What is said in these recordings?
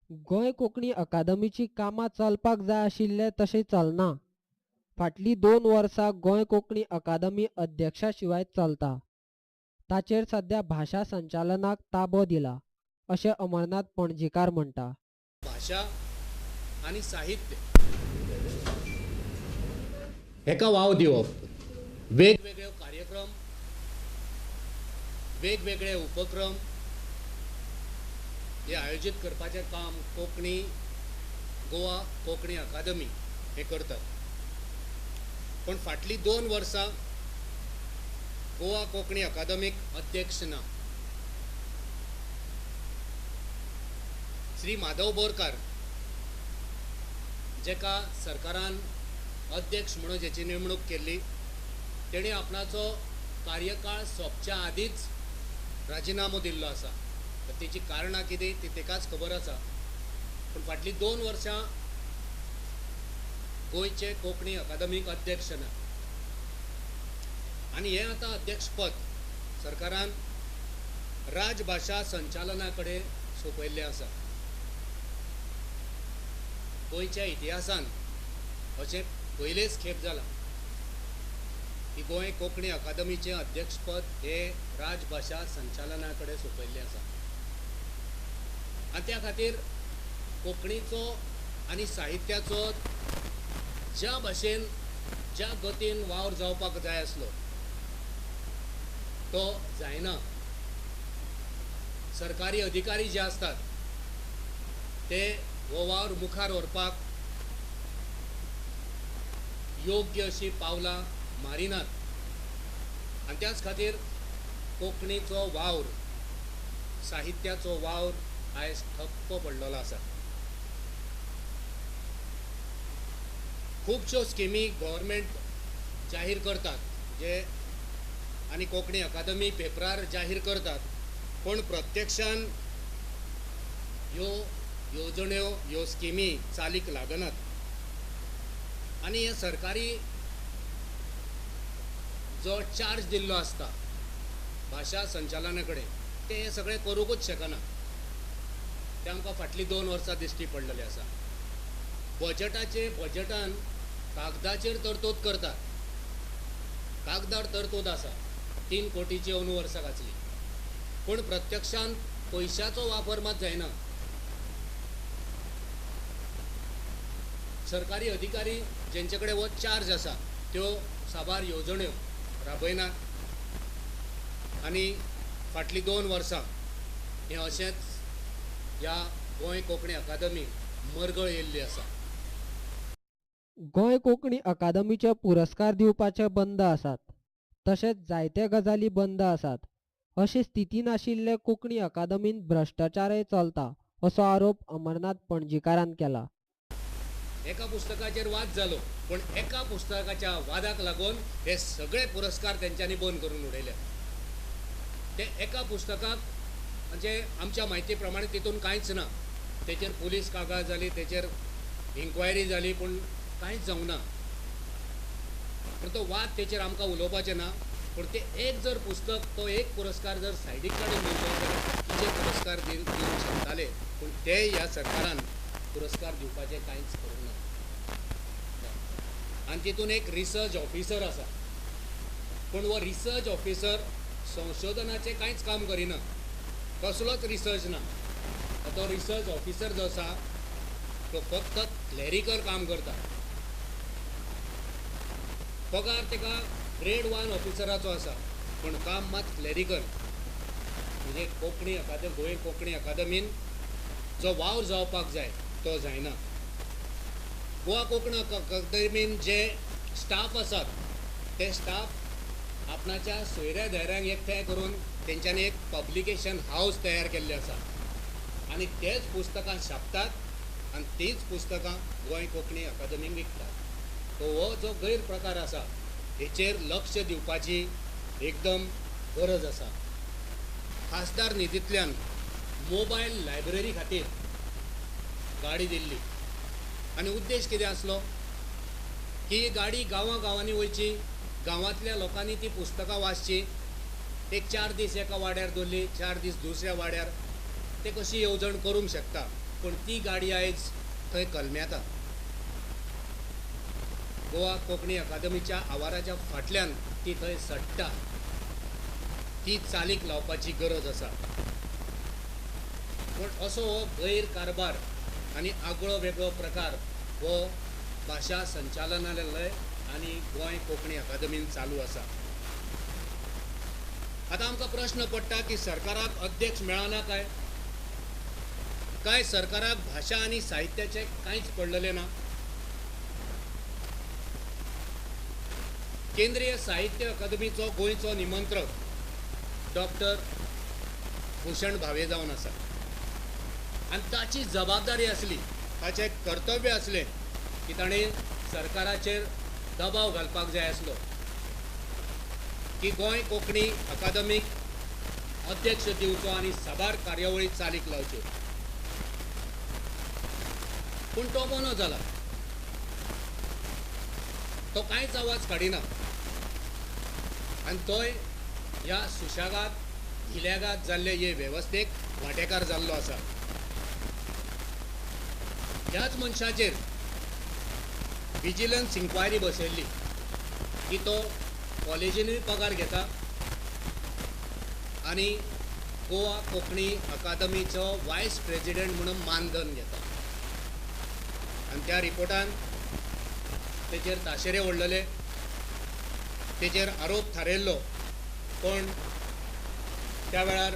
गोंय कोंकणी अकादमीची कामां चलपाक जाय आशिल्ले तशें चलना. फाटलीं 2 वर्सां गोंय कोंकणी अकादमी अध्यक्षा शिवाय चलता. ताचेर सध्या भाशा संचालनाक ताबो दिला अशें अमरनाथ पणजीकार म्हणटा. भाशा आनी साहित्य हेका वाव दिवप, वेगवेगळे कार्यक्रम, वेगवेगळे उपक्रम हे आयोजीत करपाचें काम कोंकणी गोवा कोंकणी अकादमी हे करतात. पण फाटलीं 2 वर्सां गोवा कोंकणी अकादमीक अध्यक्ष ना. श्री माधव बोरकार जेका सरकारान अध्यक्ष म्हणून जेची नेमणूक केल्ली तेणी आपणाचो कार्यकाळ सोंपच्या आदींच राजिनामो दिल्लो आसा. तर तेची कारणां कितें ती तेकाच खबर आसा. पूण फाटलीं 2 वर्सां गोंयचे कोंकणी अकादमीक अध्यक्ष ना आनी हें आतां अध्यक्षपद सरकारान राजभाशा संचालना कडेन सोंपयल्लें आसा. गोंयच्या इतिहासान अशें पयलेच खेप जालां की गोंय कोंकणी अकादमीचें अध्यक्षपद हे राजभाशा संचालना कडेन सोंपयल्लें आसा. आनी त्या खातीर कोंकणीचो आनी साहित्याचो ज्या भाशेन ज्या गतीन वावर जावपाक जाय आसलो तो जायना. सरकारी अधिकारी जे आसतात ते हो वावर मुखार व्हरपाक योग्य अशी पावलां मारिनात आनी त्याच खातीर कोंकणीचो वावर, साहित्याचो वावर आयज ठप्प पडलेलो आसा. खुबश्यो स्किमी गव्हर्मेंट जाहीर करतात जे आनी कोंकणी अकादमी पेपरार जाहीर करतात, पूण प्रत्यक्षान ह्यो येवजण्यो, ह्यो स्किमी चालीक लागनात. आनी हे सरकारी जो चार्ज दिल्लो आसता भाशा संचालना कडेन ते हें सगळें करूंकूच शकना. तें आमकां फाटलीं 2 वर्सां दिश्टी पडलेलें आसा. बजटाचे बजटान कागदाचेर तरतूद करतात, कागदार तरतूद आसा, 3 कोटीची अंदू वर्साक आसली, पूण प्रत्यक्षान पयशाचो वापर मात जायना. सरकारी अधिकारी जेंचे कडेन हो चार्ज आसा त्यो साबार येवजण्यो राबयनात आनी फाटलीं 2 वर्सां हें अशेंच ह्या गोंय कोंकणी अकादमी मरगळ येयल्ली आसा. गोंय कोंकणी अकादमीचे पुरस्कार दिवपाचे बंद आसात, तशेंच जायते गजाली बंद आसात. अशे स्थितीन आशिल्ले कोंकणी अकादमीन भ्रश्टाचारय चलता असो आरोप अमरनाथ पणजीकारान केला. एका पुस्तकाचेर वाद जालो, पूण एका पुस्तकाच्या वादाक लागून हे सगळे पुरस्कार तेंच्यांनी बंद करून उडयले. ते एका पुस्तकाक म्हणजे आमच्या म्हायती प्रमाणे तितून कांयच ना. तेचेर पुलीस कागाळ जाली, तेचेर इन्क्वायरी जाली, पूण कांयच जावंक ना. पूण तो वाद तेचेर आमकां उलोवपाचें ना. पूण ते एक जर पुस्तक, तो एक पुरस्कार जर सायडीक काडून दिवचो जाल्यार बाकीचे पुरस्कार दिवंक शकताले, पूण ते ह्या सरकारान पुरस्कार दिवपाचें कांयच करूंक ना. आनी तितून एक रिसर्च ऑफिसर आसा, पूण हो रिसर्च ऑफिसर संशोधनाचें कांयच काम करिना, कसलोच रिसर्च ना. तो रिसर्च ऑफिसर जो आसा तो फक्त क्लॅरिकल काम करता. पगार ताका ग्रेड 1 ऑफिसराचो आसा, पूण काम मात क्लॅरिकल. म्हणजे कोंकणी अकादमी, गोंय कोंकणी अकादमीन जो वावर जावपाक जाय तो जायना. गोवा कोंकणी अकादमीन जे स्टाफ आसात ते स्टाफ आपणाच्या सोयऱ्या धायऱ्यांक एकठांय करून तेंच्यांनी एक पब्लिकेशन हावस तयार केल्लें आसा आनी तेच पुस्तकां छापतात आनी तीच पुस्तकां गोंय कोंकणी अकादमीक विकतात. तो हो जो गैरप्रकार आसा हेचेर लक्ष दिवपाची एकदम गरज आसा. खासदार निधींतल्यान मोबायल लायब्ररी खातीर गाडी दिल्ली आनी उद्देश कितें आसलो की ही गाडी गांवां गांवांनी वयची, गांवांतल्या लोकांनी ती पुस्तकां वाचची. एक 4 दीस एका वाड्यार दवरली, 4 दीस दुसऱ्या वाड्यार, ते कशी येवजण करूंक शकता. पूण ती गाडी आयज थंय कलमेता. गोवा कोंकणी अकादमीच्या आवाराच्या फाटल्यान ती थंय सट्टा. ती चालीक लावपाची गरज आसा. पूण असो हो गैर कारभार आनी आगळो वेगळो प्रकार हो भाशा संचालनालय आनी गोंय कोंकणी अकादमीन चालू आसा. आतां आमकां प्रश्न पडटा की सरकाराक अध्यक्ष मेळना काय? काय सरकाराक भाशा आनी साहित्याचें कांयच पडलेलें ना? केंद्रीय साहित्य अकादमीचो गोंयचो निमंत्रक डॉक्टर भूषण भावे जावन आसा आनी ताची जबाबदारी आसली, ताचें कर्तव्य आसलें की ताणें सरकाराचेर दबाव घालपाक जाय आसलो की गोंय कोंकणी अकादमीक अध्यक्ष दिवचो आनी साबार कार्यावळी चालीक लावच्यो. पूण तो मोनो जाला, तो कांयच आवाज काडिना आनी तोय ह्या सुशेगाद धिल्यागाद जाल्ले हे वेवस्थेक वांटेकार जाल्लो आसा. ह्याच मनशाचेर विजिलन्स इन्क्वायरी बसयल्ली की तो कॉलेजीनूय पगार घेता आनी गोवा कोंकणी अकादमीचो वायस प्रेजिडेंट म्हणून मानधन घेता. आनी त्या रिपोर्टान तेचेर ताशेरे ओडलेले, तेचेर आरोप थारयल्लो. पण त्या वेळार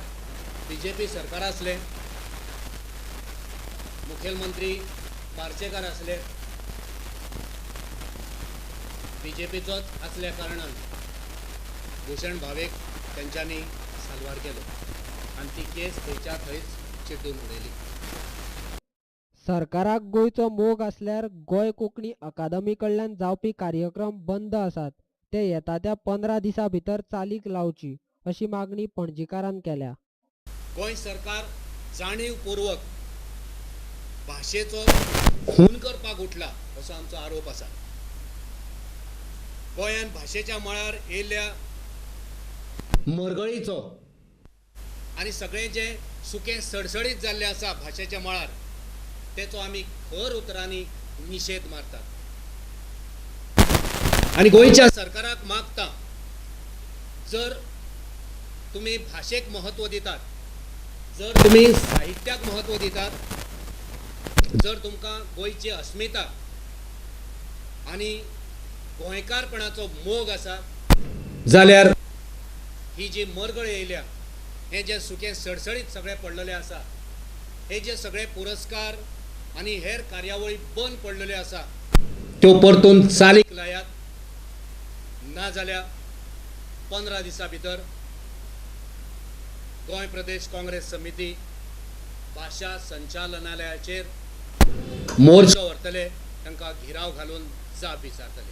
बीजेपी सरकार आसलें, मुखेलमंत्री पार्सेकार आसले, बीजेपीचोच आसल्या कारणान भूषण भावेक तेंच्यांनी साल्वार केलो आनी ती केस थंयच्या थंयच चिड्डून उडयली. सरकाराक गोंयचो मोग आसल्यार गोंय कोंकणी अकादमी कडल्यान जावपी कार्यक्रम बंद आसात ते येता त्या 15 दिसां भितर चालीक लावची अशी मागणी पणजीकारान केल्या. गोंय सरकार जाणीवपूर्वक भाशेचो खून करपाक उठला असो आमचो आरोप आसा. गोंयान भाशेच्या मळार येयल्ल्या मरगळीचो आनी सगळें जें सुकें सडसडीत जाल्लें आसा भाशेच्या मळार तेचो आमी खर उतरांनी निशेध मारतात आनी गोंयच्या सरकाराक मागता, जर तुमी भाशेक म्हत्व दितात, जर तुमी साहित्याक म्हत्व दितात, जर तुमकां गोंयची अस्मिता आनी गोंयकारपणाचो मोग आसा जाल्यार ही जी मरगळ येयल्या, हें जें सुकें सडसडीत सगळें पडलेलें आसा, हे जे सगळे पुरस्कार आनी हेर कार्यावळी बंद पडलेल्यो आसा त्यो परतून चालीक लायात, ना जाल्यार 15 दिसां भितर गोंय प्रदेश काँग्रेस समिती भाशा संचालनालयाचेर मोर्चो व्हरतले, तांकां घेराव घालून जाप विचारतले.